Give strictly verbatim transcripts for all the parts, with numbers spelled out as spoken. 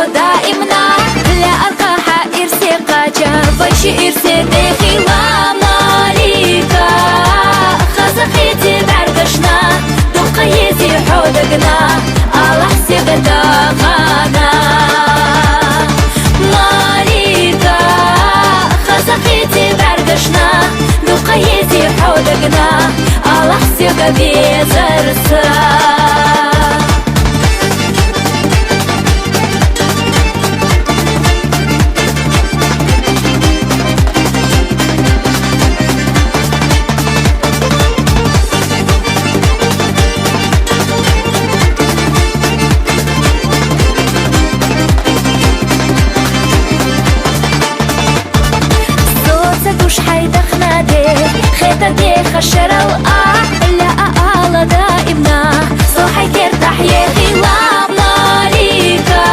دائمنا لأرقاها إرسي قاجا، وشي إرسي ديخي وماليكا. خزقيتي بعرقشنا، دقيتي حودقنا، الله سيبدا غانا. ماليكا، خزقيتي بعرقشنا، دقيتي حودقنا، الله سيبدا بيزرسا. صوتك وش حيدخنا دي، خيطة دي خشرة وآ، لا آ، آ، لا دائمنا، صوحي كير تحيي غيوام ناريكا،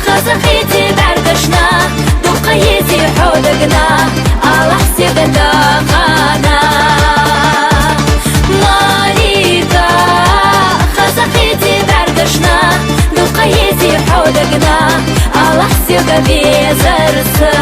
خزقيتي بعرقشنا، دقيتي حودقنا، الله سيبدا غانا. ماليكا، خزقيتي بعرقشنا، دقيتي حودقنا، الله سيبدا بيزرسا.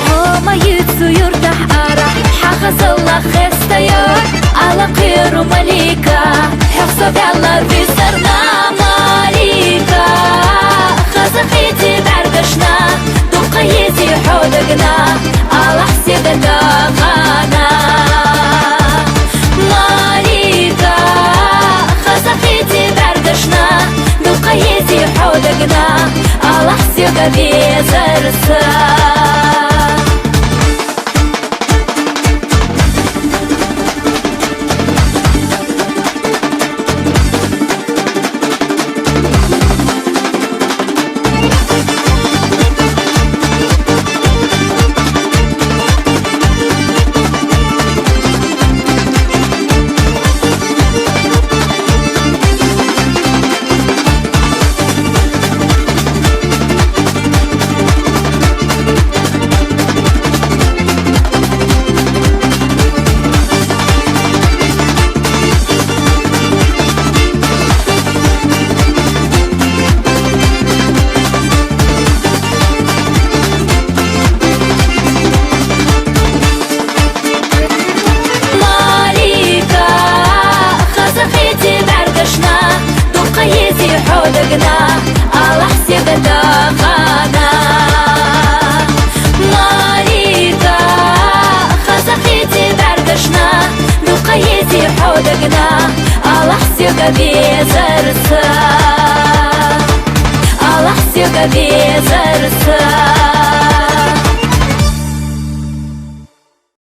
هما يتسو يرتاح أرح، حخص الله خستيار، على قير مليكة، حخص الله في سرنا مليكة. خزقيتي بعرقشنا، دقيتي حودقنا، الله سيدة غانا. مليكة، خزقيتي بعرقشنا، دقيتي حودقنا، الله سيدة بيزرسا. مليكة، خزقيتي بعرقشنا، دقيتي حودقنا، الله سيدة غانا. مليكة، خزقيتي بعرقشنا، دقيتي حودقنا، الله سيدة بيزرسا. الله سيدة بيزرسا.